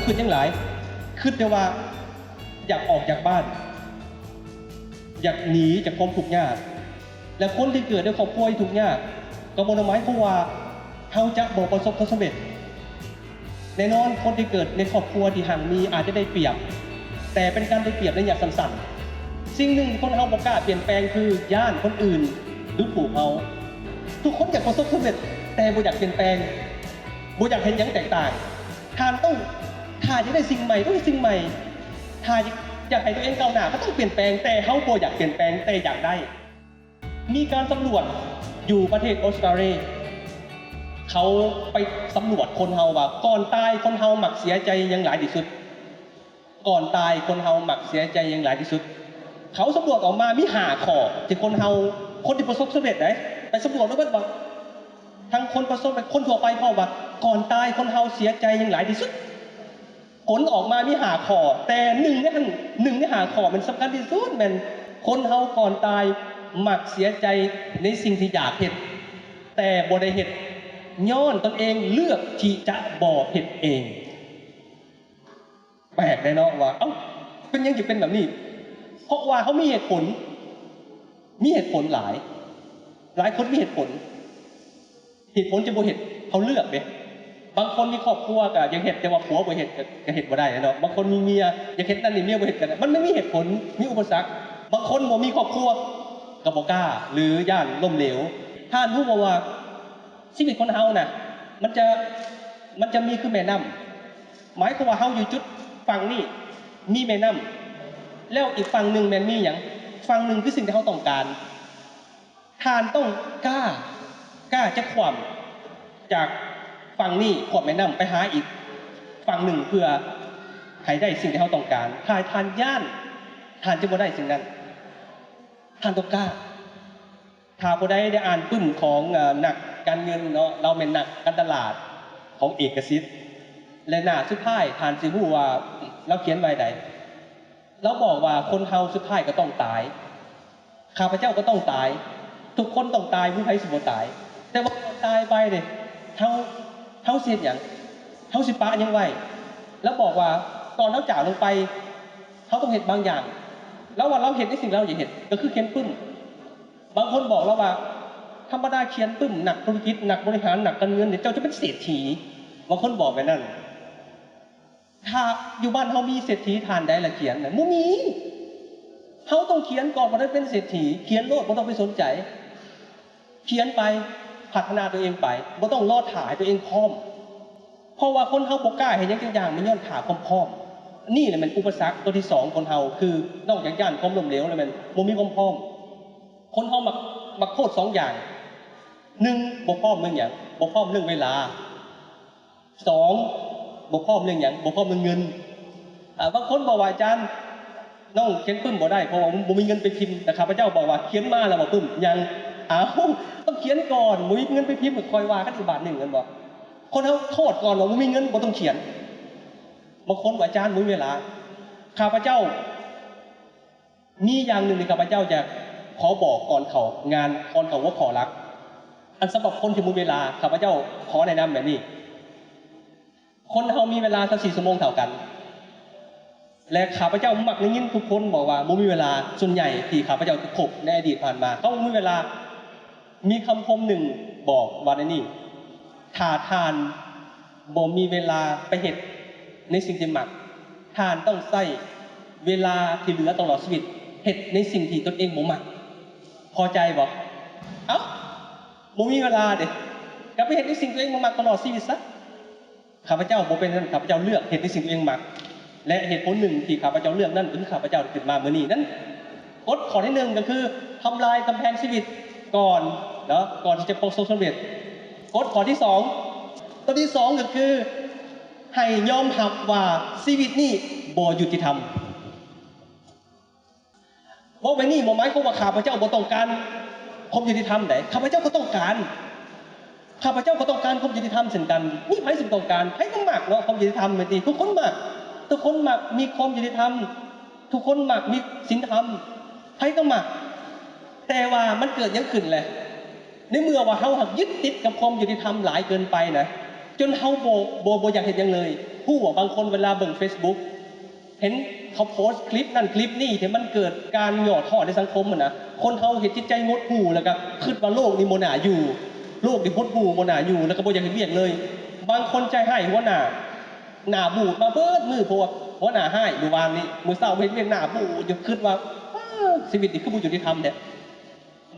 ຄິດຫຍັງຫຼາຍ? ຄິດແຕ່ວ່າຢາກອອກຈາກບ້ານ, ຢາກໜີຈາກຄວາມທຸກຍາກ. ແລະ ຄົນທີ່ເກີດໃນຄອບຄົວທີ່ທຸກຍາກ ກໍບໍ່ໄດ້ໝາຍຄວາມວ່າເຮົາຈະບໍ່ປະສົບຜົນສຳເລັດ. ແນ່ນອນ, ຄົນທີ່ເກີດໃນຄອບຄົວທີ່ຮັ່ງມີອາດຈະໄດ້ປຽບ, ແຕ່ເປັນການໄດ້ປຽບໄລຍະສັ້ນໆ. ສິ່ງໜຶ່ງທີ່ຄົນເຮົາບໍ່ກ້າປ່ຽນແປງ ຄືຢ້ານຄົນອື່ນດູຖູກເຮົາ. ທຸກຄົນຢາກປະສົບສຳເລັດ, ແຕ່ບໍ່ຢາກປ່ຽນແປງ, ບໍ່ຢາກເຮັດຫຍັງແຕກຕ່າງ. ທ່ານຕ້ອງ, ຖ້າຢາກໄດ້ສິ່ງໃໝ່, ຕ້ອງເຮັດສິ່ງໃໝ່. ຖ້າຢາກໃຫ້ຕົວເອງກ້າວໜ້າ, ກໍຕ້ອງປ່ຽນແປງ, ແຕ່ເຮົາບໍ່ຢາກປ່ຽນແປງ, ແຕ່ຢາກໄດ້. ມີການສຳຫຼວດຢູ່ປະເທດອົດສະຕາລີ, ເຂົາໄປສຳຫຼວດຄົນເຮົາວ່າ ກ່ອນຕາຍຄົນເຮົາມັກເສຍໃຈຫຍັງຫຼາຍທີ່ສຸດ? ກ່ອນຕາຍຄົນເຮົາມັກເສຍໃຈຫຍັງຫຼາຍທີ່ສຸດ? ເຂົາສຳຫຼວດອອກມາມີຫ້າຂໍ້ທີ່ຄົນເຮົາ, ຄົນທີ່ປະສົບສຳເລັດໃດ໋ ໄປສຳຫຼວດແລ້ວເບິ່ງວ່າ ທັງຄົນປະສົບ ແລະ ຄົນທົ່ວໄປພ້ອມວ່າ ກ່ອນຕາຍຄົນເຮົາເສຍໃຈຫຍັງຫຼາຍທີ່ສຸດ? ຜົນອອກມາມີຫ້າຂໍ້, ແຕ່ໜຶ່ງໃນນັ້ນ, ໜຶ່ງໃນຫ້າຂໍ້ແມ່ນສຳຄັນທີ່ສຸດ, ແມ່ນຄົນເຮົາກ່ອນຕາຍມັກເສຍໃຈໃນສິ່ງທີ່ຢາກເຮັດ ແຕ່ບໍ່ໄດ້ເຮັດ ຍ້ອນຕົນເອງເລືອກທີ່ຈະບໍ່ເຮັດເອງ. ແປກເດເນາະວ່າ ເອົ້າ ເປັນຫຍັງຈຶ່ງເປັນແບບນີ້? ເພາະວ່າເຮົາມີເຫດຜົນ, ມີເຫດຜົນຫຼາຍ, ຫຼາຍຄົນມີເຫດຜົນ. ເຫດຜົນທີ່ບໍ່ເຮັດ ເຮົາເລືອກເດ້. ບາງຄົນມີຄອບຄົວກໍຢາກເຮັດ ແຕ່ວ່າຜົວບໍ່ເຮັດ ກໍ ກໍເຮັດບໍ່ໄດ້ເນາະ. ບາງຄົນມີເມຍ ຢາກເຮັດນັ້ນນີ້ ເມຍບໍ່ເຮັດ ກໍ ມັນ ມັນມີເຫດຜົນ, ມີອຸປະສັກ. ບາງຄົນບໍ່ມີຄອບຄົວ ກໍບໍ່ກ້າ ຫຼື ຢ້ານລົ້ມເຫຼວ. ທ່ານຮູ້ບໍ່ວ່າ ຊີວິດຄົນເຮົານະ ມັນຈະ ມັນຈະມີຄືແມ່ນ້ຳ. ໝາຍຄວາມວ່າເຮົາຢູ່ຈຸດຝັ່ງນີ້ ມີແມ່ນ້ຳ, ແລ້ວອີກຝັ່ງໜຶ່ງແມ່ນມີຫຍັງ? ຝັ່ງໜຶ່ງຄືສິ່ງທີ່ເຮົາຕ້ອງການ. ທ່ານຕ້ອງກ້າ, ກ້າຈະຂ້າມຈາກຝັ່ງນີ້, ຂ້າມແມ່ນ້ຳໄປຫາອີກຝັ່ງໜຶ່ງ ເພື່ອໃຫ້ໄດ້ສິ່ງທີ່ເຮົາຕ້ອງການ. ຖ້າທ່ານຢ້ານ, ທ່ານຈະບໍ່ໄດ້ສິ່ງນັ້ນ. ທ່ານຕ້ອງກ້າ. ຖ້າຜູ້ໃດໄດ້ອ່ານປຶ້ມຂອງ ເອີ ນັກການເງິນເນາະ, ລາວແມ່ນນັກການຕະຫຼາດຂອງເອກະສິດ ແລະ ໜ້າສຸດທ້າຍທ່ານຊິຮູ້ວ່າລາວຂຽນວ່າໃດ. ລາວບອກວ່າຄົນເຮົາສຸດທ້າຍກໍຕ້ອງຕາຍ. ຂ້າພະເຈົ້າກໍຕ້ອງຕາຍ. ທຸກຄົນຕ້ອງຕາຍ, ບໍ່ມີໃຜຊິບໍ່ຕາຍ. ແຕ່ວ່າກ່ອນຕາຍໄປເດ ເຮົາ, ເຮົາຊິເຮັດຫຍັງ? ເຮົາຊິປະຫຍັງໄວ້? ລາວບອກວ່າກ່ອນເຮົາຈາກລົງໄປ ເຮົາຕ້ອງເຮັດບາງຢ່າງ. ລາວວ່າລາວເຮັດໃນສິ່ງທີ່ລາວຢາກເຮັດ ກໍຄືຂຽນປຶ້ມ. ບາງຄົນບອກລາວວ່າ ທຳມະດາຂຽນປຶ້ມ, ນັກທຸລະກິດ, ນັກບໍລິຫານ, ນັກການເງິນນີ້ ເຈົ້າຈະເປັນເສດຖີ. ບາງຄົນບອກແບບນັ້ນ. ຖ້າຢູ່ບ້ານເຮົາມີເສດຖີທ່ານໃດລະຂຽນນະ? ບໍ່ມີ. ເຮົາຕ້ອງຂຽນກ່ອນ ບໍ່ໄດ້ເປັນເສດຖີ. ຂຽນໂລດ, ບໍ່ຕ້ອງໄປສົນໃຈ. ຂຽນໄປ, ພັດທະນາຕົວເອງໄປ, ບໍ່ຕ້ອງລໍຖ້າໃຫ້ຕົວເອງພ້ອມ. ເພາະວ່າຄົນເຮົາບໍ່ກ້າເຮັດຫຍັງຈັກຢ່າງ ມັນຍ້ອນຂາດຄວາມພ້ອມ. ນີ້ແຫຼະແມ່ນອຸປະສັກຕົວທີສອງ ຄົນເຮົາ ຄືນອກຈາກຢ້ານຄວາມລົ້ມເຫຼວແລ້ວແມ່ນບໍ່ມີຄວາມພ້ອມ. ຄົນເຮົາມັກ, ມັກໂທດສອງຢ່າງ. ໜຶ່ງ ບໍ່ພ້ອມເລື່ອງຫຍັງ? ບໍ່ພ້ອມເລື່ອງເວລາ. ສອງ ບໍ່ພ້ອມເລື່ອງຫຍັງ? ບໍ່ພ້ອມເລື່ອງເງິນ. ອາ, ບາງຄົນບອກວ່າ ອາຈານ, ນ້ອງຂຽນປຶ້ມບໍ່ໄດ້ ເພາະວ່າບໍ່ມີເງິນໄປພິມ. ແຕ່ຂ້າພະເຈົ້າບອກວ່າ ຂຽນມາແລ້ວບໍ່ປຶ້ມ? ຍັງ. ອ້າວ, ຕ້ອງຂຽນກ່ອນ, ບໍ່ມີເງິນໄປພິມ ຄ່ອຍວ່າກັນອີກບາດໜຶ່ງ, ແມ່ນບໍ່? ຄົນເຮົາໂທດກ່ອນວ່າບໍ່ມີເງິນ ບໍ່ຕ້ອງຂຽນ. ບາງຄົນວ່າ ອາຈານ, ບໍ່ມີເວລາ. ຂ້າພະເຈົ້າ ມີຢ່າງໜຶ່ງທີ່ຂ້າພະເຈົ້າຢາກຂໍບອກກ່ອນເຂົ້າງານ, ກ່ອນເຂົ້າຫົວຂໍ້ຫຼັກ. ອັນສຳລັບຄົນທີ່ບໍ່ມີເວລາ, ຂ້າພະເຈົ້າຂໍແນະນຳແບບນີ້. ຄົນເຮົາມີເວລາຊາວສີ່ຊົ່ວໂມງເທົ່າກັນ. ແລະ ຂ້າພະເຈົ້າມັກໄດ້ຍິນທຸກຄົນບອກວ່າບໍ່ມີເວລາ. ສ່ວນໃຫຍ່ທີ່ຂ້າພະເຈົ້າໄດ້ພົບໃນອະດີດຜ່ານມາ, ເຂົາບໍ່ມີເວລາ. ມີຄຳຄົມໜຶ່ງບອກວ່າແນວນີ້, ຖ້າທ່ານບໍ່ມີເວລາໄປເຮັດໃນສິ່ງທີ່ມັກ, ທ່ານຕ້ອງໃຊ້ເວລາທີ່ເຫຼືອຕະຫຼອດຊີວິດເຮັດໃນສິ່ງທີ່ຕົນເອງບໍ່ມັກ. ພໍໃຈບໍ່? ເອົ້າ, ບໍ່ມີເວລາເດ, ກໍໄປເຮັດໃນສິ່ງຕົວເອງບໍ່ມັກຕະຫຼອດຊີວິດຊະ. ຂ້າພະເຈົ້າບໍ່ເປັນນັ້ນ, ຂ້າພະເຈົ້າເລືອກເຮັດໃນສິ່ງທີ່ຕົວເອງມັກ ແລະ ເຫດຜົນໜຶ່ງທີ່ຂ້າພະເຈົ້າເລືອກນັ້ນ ກໍຄືຂ້າພະເຈົ້າໄດ້ຂຶ້ນມາມື້ນີ້ນັ້ນ. ກົດຂໍ້ທີໜຶ່ງກໍຄື ທຳລາຍກຳແພງຊີວິດກ່ອນເນາະ, ກ່ອນທີ່ຈະປະສົບສຳເລັດ. ກົດຂໍ້ທີສອງ, ຕົວທີສອງກໍຄື ໃຫ້ຍອມຮັບວ່າຊີວິດນີ້ບໍ່ຍຸຕິທຳ. ເວົ້າແບບນີ້ບໍ່ໝາຍຄວາມວ່າຂ້າພະເຈົ້າບໍ່ຕ້ອງການຄວາມຍຸຕິທຳໃດ. ຂ້າພະເຈົ້າກໍຕ້ອງການ. ຂ້າພະເຈົ້າກໍຕ້ອງການຄວາມຍຸຕິທຳເຊັ່ນກັນ. ມີໃຜຊິບໍ່ຕ້ອງການ? ໃຜກໍມັກເນາະ ຄວາມຍຸຕິທຳແມ່ນຕິ? ທຸກຄົນມັກ. ທຸກຄົນມັກມີຄວາມຍຸຕິທຳ. ທຸກຄົນມັກມີສິນທຳ. ໃຜກໍມັກ. ແຕ່ວ່າມັນເກີດຫຍັງຂຶ້ນແຫຼະ? ໃນເມື່ອວ່າເຮົາຫາກຍຶດຕິດກັບຄວາມຍຸຕິທຳຫຼາຍເກີນໄປນະ, ຈົນເຮົາບໍ່ ບໍ່ ບໍ່ຢາກເຮັດຫຍັງເລີຍ. ຮູ້ວ່າບາງຄົນເວລາເບິ່ງເຟສບຸກ ເຫັນເຂົາໂພສຄລິບນັ້ນຄລິບນີ້ ທີ່ມັນເກີດການຫຍໍ້ທໍ້ໃນສັງຄົມຫັ້ນນະ, ຄົນເຮົາເຮັດຈິດໃຈຫົດຫູ່ ແລ້ວກໍຄິດວ່າໂລກນີ້ບໍ່ໜ້າຢູ່, ໂລກນີ້ຫົດຫູ່ບໍ່ໜ້າຢູ່ ແລ້ວກໍບໍ່ຢາກເຮັດວຽກເລີຍ. ບາງຄົນໃຈຮ້າຍຫົວໜ້າ ໜ້າບູດມາເບິດມື້ ເພາະວ່າຫົວໜ້າຮ້າຍ. ມື້ວານນີ້ ມື້ເຊົ້າເຮັດວຽກໜ້າບູດຢູ່ ຄິດວ່າ ອ້າ ຊີວິດນີ້ຄືບໍ່ຍຸຕິທຳແທ້.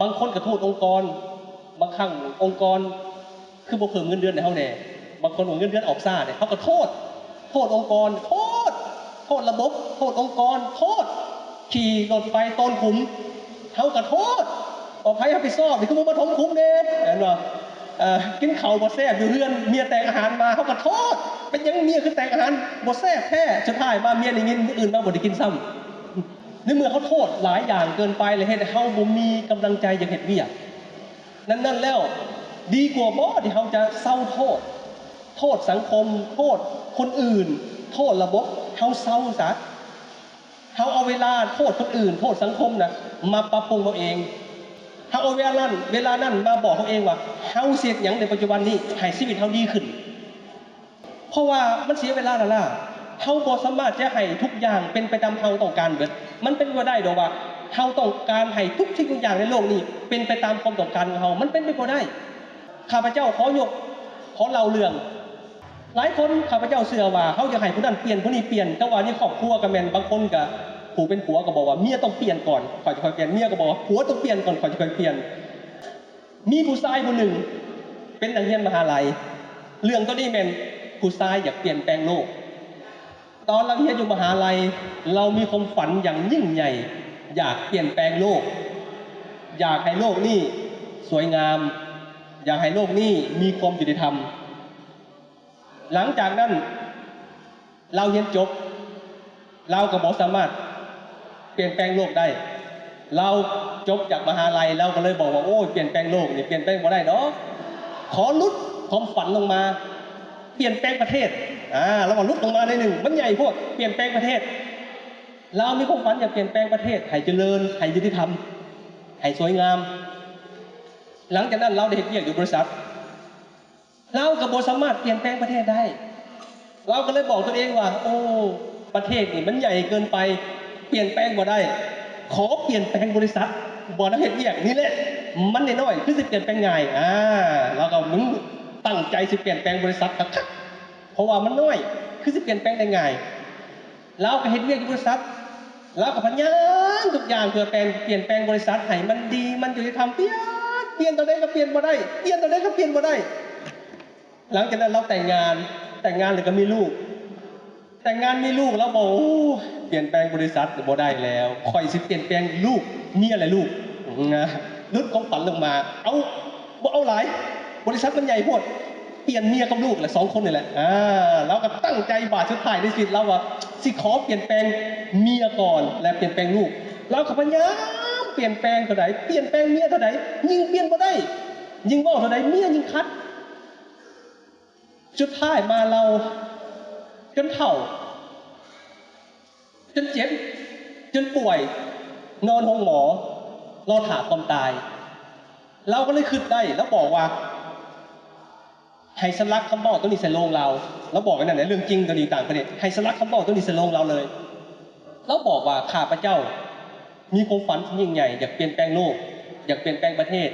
ບາງຄົນກໍໂທດອົງກອນ, ບາງຄັ້ງອົງກອນຄືບໍ່ເພີ່ມເງິນເດືອນໃຫ້ເຮົາແດ່, ບາງຄົນວ່າເງິນເດືອນອອກຊ້າແດ່, ເຮົາກໍໂທດ, ໂທດອົງກອນ, ໂທດ, ໂທດລະບົບ, ໂທດອົງກອນ, ໂທດ ຂີ່ລົດໄຟໂຕນຂຸມ, ເຮົາກໍໂທດວ່າໃຜຮັບຜິດຊອບນີ້ ຄືບໍ່ມາຖົມຂຸມແດ່, ແມ່ນບໍ່? ເອີ ກິນເຂົ້າບໍ່ແຊບຢູ່ເຮືອນ ເມຍແຕ່ງອາຫານມາ ເຮົາກໍໂທດ ເປັນຫຍັງເມຍຄືແຕ່ງອາຫານບໍ່ແຊບແທ້? ສຸດທ້າຍມາເມຍໄດ້ຍິນ ມື້ອື່ນມາບໍ່ໄດ້ກິນຊ້ຳ. ໃນເມື່ອເຮົາໂທດຫຼາຍຢ່າງເກີນໄປ ແລະ ເຮັດໃຫ້ເຮົາບໍ່ມີກຳລັງໃຈຢາກເຮັດວຽກ, ນັ້ນໆແລ້ວ ດີກວ່າບໍ່ທີ່ເຮົາຈະເຊົາໂທດ, ໂທດສັງຄົມ, ໂທດຄົນອື່ນ, ໂທດລະບົບ, ເຮົາເຊົາຊະ. ເຮົາເອົາເວລາໂທດຄົນອື່ນ, ໂທດສັງຄົມນະ ມາປັບປຸງເຮົາເອງ. ເຮົາເອົາເວລານັ້ນ, ເວລານັ້ນມາບອກເຮົາເອງວ່າ ເຮົາຊິເຮັດຫຍັງໃນປັດຈຸບັນນີ້ໃຫ້ຊີວິດເຮົາດີຂຶ້ນ. ເພາະວ່າມັນເສຍເວລາລ້າໆ. ເຮົາບໍ່ສາມາດຈະໃຫ້ທຸກຢ່າງເປັນໄປຕາມເຮົາຕ້ອງການເບິດ. ມັນເປັນໄປບໍ່ໄດ້ດອກວ່າເຮົາຕ້ອງການໃຫ້ທຸກສິ່ງທຸກຢ່າງໃນໂລກນີ້ເປັນໄປຕາມຄວາມຕ້ອງການຂອງເຮົາ. ມັນເປັນໄປບໍ່ໄດ້. ຂ້າພະເຈົ້າຂໍຍົກ, ຂໍເລົ່າເລື່ອງ. ຫຼາຍຄົນ ຂ້າພະເຈົ້າເຊື່ອວ່າເຮົາຢາກໃຫ້ຜູ້ນັ້ນປ່ຽນ, ຜູ້ນີ້ປ່ຽນ, ແຕ່ວ່າໃນຄອບຄົວກໍແມ່ນ, ບາງຄົນກໍ ຜູ້ເປັນຜົວກໍບອກວ່າ ເມຍຕ້ອງປ່ຽນກ່ອນ ຂ້ອຍຈະຄ່ອຍປ່ຽນ, ເມຍກໍບອກວ່າ ຜົວຕ້ອງປ່ຽນກ່ອນ ຂ້ອຍຈະຄ່ອຍປ່ຽນ. ມີຜູ້ຊາຍຜູ້ໜຶ່ງເປັນນັກຮຽນມະຫາໄລ, ເລື່ອງໂຕນີ້ແມ່ນຜູ້ຊາຍຢາກປ່ຽນແປງໂລກ. ຕອນລາວຮຽນຢູ່ມະຫາໄລ ລາວມີຄວາມຝັນຢ່າງຍິ່ງໃຫຍ່ ຢາກປ່ຽນແປງໂລກ, ຢາກໃຫ້ໂລກນີ້ສວຍງາມ, ຢາກໃຫ້ໂລກນີ້ມີຄວາມຍຸຕິທຳ. ຫຼັງຈາກນັ້ນ ລາວຮຽນຈົບ, ລາວກໍບໍ່ສາມາດປ່ຽນແປງໂລກໄດ້. ລາວຈົບຈາກມະຫາໄລ ລາວກໍເລີຍບອກວ່າ ໂອ້ຍ ປ່ຽນແປງໂລກນີ້ປ່ຽນແປງບໍ່ໄດ້ດອກ, ຂໍຫຼຸດຄວາມຝັນລົງມາ, ປ່ຽນແປງປະເທດ. ອາ ລາວວ່າຫຼຸດລົງມາໜ້ອຍໜຶ່ງ, ມັນໃຫຍ່ໂພດ, ປ່ຽນແປງປະເທດ. ລາວມີຄວາມຝັນຢາກປ່ຽນແປງປະເທດໃຫ້ຈະເລີນ, ໃຫ້ຍຸຕິທຳ, ໃຫ້ສວຍງາມ. ຫຼັງຈາກນັ້ນລາວໄດ້ເຮັດວຽກຢູ່ບໍລິສັດ. ລາວກໍບໍ່ສາມາດປ່ຽນແປງປະເທດໄດ້. ລາວກໍເລີຍບອກຕົວເອງວ່າ ໂອ້ ປະເທດນີ້ມັນໃຫຍ່ເກີນໄປ, ປ່ຽນແປງບໍ່ໄດ້. ຂໍປ່ຽນແປງບໍລິສັດ ບ່ອນເຮົາເຮັດວຽກນີ້ແຫຼະ, ມັນນ້ອຍໆ ຄືຊິປ່ຽນແປງງ່າຍ. ອາ ລາວກໍ ມຶງ ຕັ້ງໃຈຊິປ່ຽນແປງບໍລິສັດຄັກໆ ເພາະວ່າມັນນ້ອຍ, ຄືຊິປ່ຽນແປງໄດ້ງ່າຍ. ລາວກໍເຮັດວຽກຢູ່ບໍລິສັດ, ລາວກໍພະຍາຍາມທຸກຢ່າງເພື່ອແປງ, ປ່ຽນແປງບໍລິສັດໃຫ້ມັນດີ, ມັນຍຸຕິທຳ, ປ່ຽນ, ປ່ຽນເທົ່າໃດກໍປ່ຽນບໍ່ໄດ້, ປ່ຽນເທົ່າໃດກໍປ່ຽນບໍ່ໄດ້. ຫຼັງຈາກນັ້ນລາວແຕ່ງງານ, ແຕ່ງງານແລ້ວກໍມີລູກ, ແຕ່ງງານມີລູກ, ລາວບອກ ໂອ້ ປ່ຽນແປງບໍລິສັດບໍ່ໄດ້ແລ້ວ, ຂ້ອຍຊິປ່ຽນແປງລູກ, ເມຍ ແລະ ລູກ. ຫຼຸດຄວາມຝັນລົງມາ, ເອົາ ບໍ່ເອົາຫຼາຍ, ບໍລິສັດມັນໃຫຍ່ໂພດ, ປ່ຽນເມຍກັບລູກແຫຼະ ສອງຄົນນີ້ແຫຼະ. ອາ ລາວກໍຕັ້ງໃຈ ບາດສຸດທ້າຍໃນຊີວິດລາວວ່າ ຊິຂໍປ່ຽນແປງເມຍກ່ອນ ແລະ ປ່ຽນແປງລູກ. ລາວກໍພະຍາຍາມປ່ຽນແປງເທົ່າໃດ, ປ່ຽນແປງເມຍເທົ່າໃດ, ຍິ່ງປ່ຽນບໍ່ໄດ້, ຍິ່ງເວົ້າເທົ່າໃດ ເມຍຍິ່ງຂັດ. ສຸດທ້າຍມາລາວຈົນເຖົ້າ, ຈົນເຈັບ, ຈົນປ່ວຍ, ນອນໂຮງໝໍ, ລໍຖ້າຄວາມຕາຍ. ລາວກໍເລີຍຄິດໄດ້, ລາວບອກວ່າ ໃຫ້ສະຫຼັກຄຳເວົ້າໂຕນີ້ໃສ່ໂລງລາວ. ລາວບອກໄວ້ນັ້ນແຫຼະ, ເລື່ອງຈິງໂຕນີ້ ຕ່າງປະເທດ, ໃຫ້ສະຫຼັກຄຳເວົ້າໂຕນີ້ໃສ່ໂລງລາວເລີຍ. ລາວບອກວ່າ ຂ້າພະເຈົ້າມີຄວາມຝັນທີ່ຍິ່ງໃຫຍ່, ຢາກປ່ຽນແປງໂລກ, ຢາກປ່ຽນແປງປະເທດ,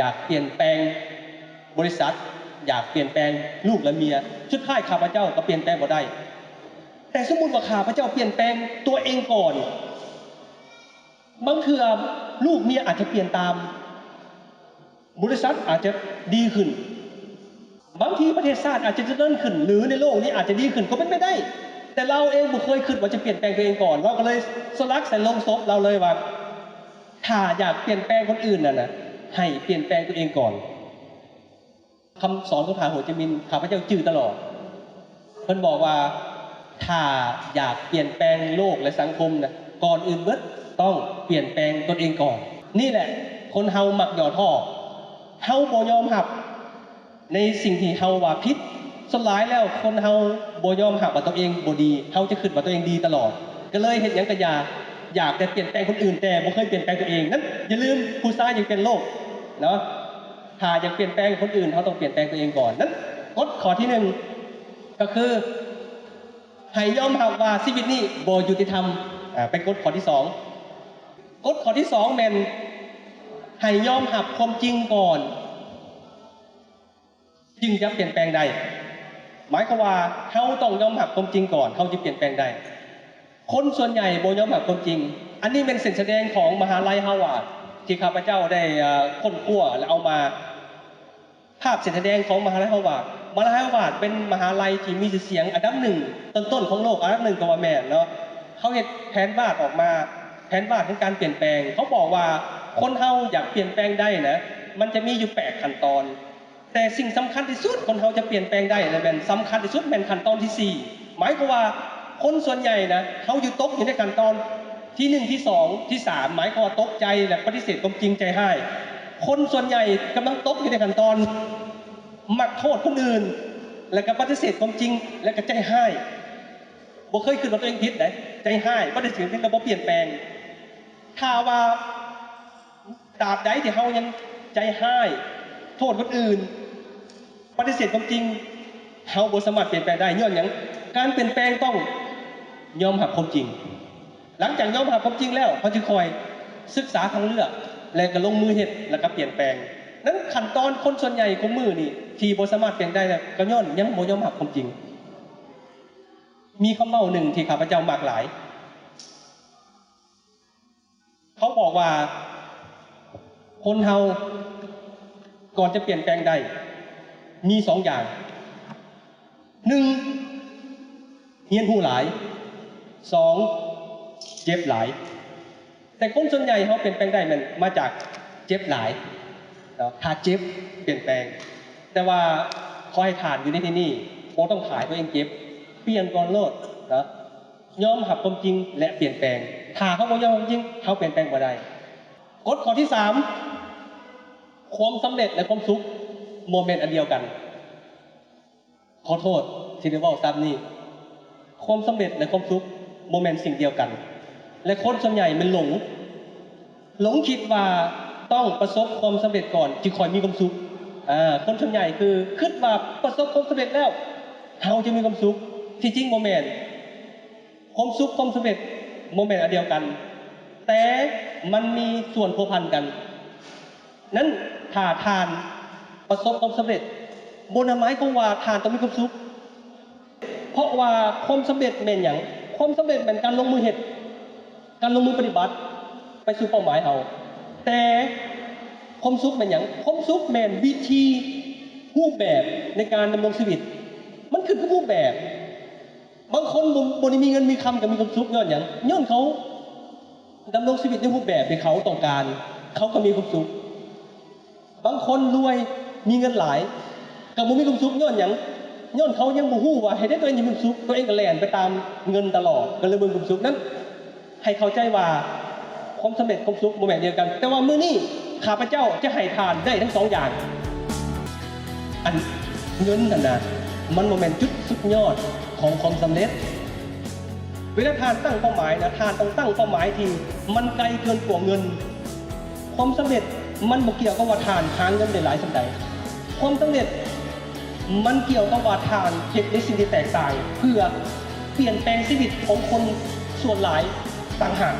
ຢາກປ່ຽນແປງບໍລິສັດ, ຢາກປ່ຽນແປງລູກ ແລະ ເມຍ. ສຸດທ້າຍຂ້າພະເຈົ້າກໍປ່ຽນແປງບໍ່ໄດ້. ແຕ່ສົມມຸດວ່າຂ້າພະເຈົ້າປ່ຽນແປງຕົວເອງກ່ອນ, ບາງເທື່ອລູກເມຍອາດຈະປ່ຽນຕາມ, ບໍລິສັດອາດຈະດີຂຶ້ນ, ບາງທີປະເທດຊາດອາດຈະຈະເລີນຂຶ້ນ ຫຼື ໃນໂລກນີ້ອາດຈະດີຂຶ້ນກໍເປັນໄປໄດ້. ແຕ່ລາວເອງບໍ່ເຄີຍຄິດວ່າຈະປ່ຽນແປງຕົວເອງກ່ອນ, ລາວກໍເລີຍສະຫຼັກໃສ່ໂລງສົບລາວເລີຍວ່າ ຖ້າຢາກປ່ຽນແປງຄົນອື່ນນັ້ນນະ ໃຫ້ປ່ຽນແປງຕົວເອງກ່ອນ. ຄຳສອນຂອງທ່ານໂຮຈິມິນ ຂ້າພະເຈົ້າຈື່ຕະຫຼອດ. ເພິ່ນບອກວ່າ ຖ້າຢາກປ່ຽນແປງໂລກ ແລະ ສັງຄົມນະ, ກ່ອນອື່ນເບິດຕ້ອງປ່ຽນແປງຕົນເອງກ່ອນ. ນີ້ແຫຼະ ຄົນເຮົາມັກຫຍໍ້ທໍ້, ເຮົາບໍ່ຍອມຮັບໃນສິ່ງທີ່ເຮົາວ່າຜິດ. ສ່ວນຫຼາຍແລ້ວຄົນເຮົາບໍ່ຍອມຮັບວ່າຕົວເອງບໍ່ດີ, ເຮົາຈະຄິດວ່າຕົວເອງດີຕະຫຼອດ, ກໍເລີຍເຮັດຫຍັງກໍຢ່າ, ຢາກແຕ່ປ່ຽນແປງຄົນອື່ນ ແຕ່ບໍ່ເຄີຍປ່ຽນແປງຕົວເອງ. ນັ້ນ ຢ່າລືມ, ຜູ້ຊາຍຢາກປ່ຽນໂລກເນາະ, ຖ້າຢາກປ່ຽນແປງຄົນອື່ນ ເຮົາຕ້ອງປ່ຽນແປງຕົວເອງກ່ອນ. ນັ້ນ ກົດຂໍ້ທີໜຶ່ງ ກໍຄືໃຫ້ຍອມຮັບວ່າຊີວິດນີ້ບໍ່ຍຸຕິທຳ. ອາ ເປັນກົດຂໍ້ທີສອງ. ກົດຂໍ້ທີສອງແມ່ນໃຫ້ຍອມຮັບຄວາມຈິງກ່ອນ ຈຶ່ງຈະປ່ຽນແປງໄດ້. ໝາຍຄວາມວ່າເຮົາຕ້ອງຍອມຮັບຄວາມຈິງກ່ອນ ເຮົາຈຶ່ງປ່ຽນແປງໄດ້. ຄົນສ່ວນໃຫຍ່ບໍ່ຍອມຮັບຄວາມຈິງ. ອັນນີ້ແມ່ນເສັ້ນສະແດງຂອງມະຫາໄລຮາວາດ ທີ່ຂ້າພະເຈົ້າໄດ້ ເອີ ຄົ້ນຄວ້າ ແລະ ເອົາມາ. ພາບເສັ້ນສະແດງຂອງມະຫາໄລຮາວາດ. ມະຫາໄລຮາວາດເປັນມະຫາໄລທີ່ມີຊື່ສຽງອັນດັບໜຶ່ງ ຕົ້ນໆຂອງໂລກ ອັນດັບໜຶ່ງກໍວ່າແມ່ນເນາະ. ເຂົາເຮັດແຜນວາດອອກມາ, ແຜນວາດຂອງການປ່ຽນແປງ. ເຂົາບອກວ່າຄົນເຮົາຢາກປ່ຽນແປງໄດ້ນະ ມັນຈະມີຢູ່ແປດຂັ້ນຕອນ. ແຕ່ສິ່ງສຳຄັນທີ່ສຸດ ຄົນເຮົາຈະປ່ຽນແປງໄດ້ນະ ແມ່ນສຳຄັນທີ່ສຸດແມ່ນຂັ້ນຕອນທີສີ່. ໝາຍຄວາມວ່າຄົນສ່ວນໃຫຍ່ນະ ເຮົາຢູ່ຕົກຢູ່ໃນຂັ້ນຕອນທີໜຶ່ງ ທີສອງ ທີສາມ ໝາຍຄວາມວ່າຕົກໃຈ ແລະ ປະຕິເສດຄວາມຈິງ ໃຈຮ້າຍ. ຄົນສ່ວນໃຫຍ່ກຳລັງຕົກຢູ່ໃນຂັ້ນຕອນມັກໂທດຄົນອື່ນ ແລະ ກໍປະຕິເສດຄວາມຈິງ ແລະ ກໍໃຈຮ້າຍ. ບໍ່ເຄີຍຄິດວ່າຕົວເອງຜິດໃດ ໃຈຮ້າຍ ປະຕິເສດຄວາມຈິງ ແລະ ບໍ່ປ່ຽນແປງ. ຖ້າວ່າ ຕາບໃດທີ່ເຮົາຍັງໃຈຮ້າຍ ໂທດຄົນອື່ນ ປະຕິເສດຄວາມຈິງ ເຮົາບໍ່ສາມາດປ່ຽນແປງໄດ້. ຍ້ອນຫຍັງ? ການປ່ຽນແປງຕ້ອງຍອມຮັບຄວາມຈິງ. ຫຼັງຈາກຍອມຮັບຄວາມຈິງແລ້ວ ເຮົາຈຶ່ງຄ່ອຍສຶກສາທາງເລືອກ ແລະ ກໍລົງມືເຮັດ ແລ້ວກໍປ່ຽນແປງ. ນັ້ນຂັ້ນຕອນຄົນສ່ວນໃຫຍ່ຂອງມື້ນີ້ທີ່ບໍ່ສາມາດປ່ຽນໄດ້ ກໍຍ້ອນຍັງບໍ່ຍອມຮັບຄວາມຈິງ. ມີຄຳເວົ້າໜຶ່ງທີ່ຂ້າພະເຈົ້າມັກຫຼາຍ. ເຂົາບອກວ່າ ຄົນເຮົາກ່ອນຈະປ່ຽນແປງໄດ້ ມີສອງຢ່າງ. ໜຶ່ງ ຮຽນຮູ້ຫຼາຍ. ສອງ ເຈັບຫຼາຍ. ແຕ່ຄົນສ່ວນໃຫຍ່ເຮົາປ່ຽນແປງໄດ້ແມ່ນມາຈາກເຈັບຫຼາຍເນາະ. ຖ້າເຈັບປ່ຽນແປງ. ແຕ່ວ່າຂໍໃຫ້ທ່ານຢູ່ໃນທີ່ນີ້ ບໍ່ຕ້ອງຖ້າໃຫ້ຕົວເອງເຈັບ. ປ່ຽນກ່ອນໂລດເນາະ. ຍອມຮັບຄວາມຈິງ ແລະ ປ່ຽນແປງ. ຖ້າເຮົາບໍ່ຍອມຮັບຄວາມຈິງ ເຮົາປ່ຽນແປງບໍ່ໄດ້. ກົດຂໍ້ທີສາມ ຄວາມສຳເລັດ ແລະ ຄວາມສຸກບໍ່ແມ່ນອັນດຽວກັນ. ຂໍໂທດທີ່ໄດ້ເວົ້າຊ້ຳນີ້. ຄວາມສຳເລັດ ແລະ ຄວາມສຸກບໍ່ແມ່ນສິ່ງດຽວກັນ ແລະ ຄົນສ່ວນໃຫຍ່ແມ່ນຫຼົງ ຫຼົງຄິດວ່າຕ້ອງປະສົບຄວາມສຳເລັດກ່ອນຈຶ່ງຄ່ອຍມີຄວາມສຸກ. ອາ ຄົນສ່ວນໃຫຍ່ຄືຄິດວ່າປະສົບຄວາມສຳເລັດແລ້ວ ເຮົາຈະມີຄວາມສຸກ. ທີ່ຈິງບໍ່ແມ່ນ. ຄວາມສຸກ ຄວາມສຳເລັດບໍ່ແມ່ນອັນດຽວກັນ, ແຕ່ມັນມີສ່ວນພົວພັນກັນ. ນັ້ນ ຖ້າທ່ານປະສົບຄວາມສຳເລັດ ບໍ່ໄດ້ໝາຍຄວາມວ່າທ່ານຕ້ອງມີຄວາມສຸກ. ເພາະວ່າຄວາມສຳເລັດແມ່ນຫຍັງ? ຄວາມສຳເລັດແມ່ນການລົງມືເຮັດ, ການລົງມືປະຕິບັດໄປສູ່ເປົ້າໝາຍເຮົາ. ແຕ່ຄວາມສຸກແມ່ນຫຍັງ? ຄວາມສຸກແມ່ນວິທີ, ຮູບແບບໃນການດຳລົງຊີວິດ. ມັນຂຶ້ນກັບຮູບແບບ. ບາງຄົນບໍ່, ບໍ່ໄດ້ມີເງິນມີຄຳກໍມີຄວາມສຸກ. ຍ້ອນຫຍັງ? ຍ້ອນເຂົາດຳລົງຊີວິດໃນຮູບແບບທີ່ເຂົາຕ້ອງການ, ເຂົາກໍມີຄວາມສຸກ. ບາງຄົນລວຍ, ມີເງິນຫຼາຍ, ກໍບໍ່ມີຄວາມສຸກ. ຍ້ອນຫຍັງ? ຍ້ອນເຂົາຍັງບໍ່ຮູ້ວ່າເຮັດໃດຕົວເອງຈະມີຄວາມສຸກ, ຕົວເອງກໍແລ່ນໄປຕາມເງິນຕະຫຼອດ, ກໍເລີຍບໍ່ມີຄວາມສຸກ. ນັ້ນ ໃຫ້ເຂົ້າໃຈວ່າຄວາມສຳເລັດ, ຄວາມສຸກບໍ່ແມ່ນດຽວກັນ. ແຕ່ວ່າມື້ນີ້ ຂ້າພະເຈົ້າຈະໃຫ້ທ່ານໄດ້ທັງສອງຢ່າງ. ອັນເງິນຫັ້ນນະ ມັນບໍ່ແມ່ນຈຸດສຸດຍອດຂອງຄວາມສຳເລັດ. ເວລາທ່ານຕັ້ງເປົ້າໝາຍນະ, ທ່ານຕ້ອງຕັ້ງເປົ້າໝາຍທີ່ມັນໄກເກີນກວ່າເງິນ. ຄວາມສຳເລັດມັນບໍ່ກ່ຽວກັບວ່າທ່ານຫາເງິນໄດ້ຫຼາຍສ່ຳໃດ. ຄວາມສຳເລັດມັນກ່ຽວກັບວ່າທ່ານເຮັດໃນສິ່ງທີ່ແຕກຕ່າງ ເພື່ອປ່ຽນແປງຊີວິດຂອງຄົນສ່ວນຫຼາຍຕ່າງຫາກ.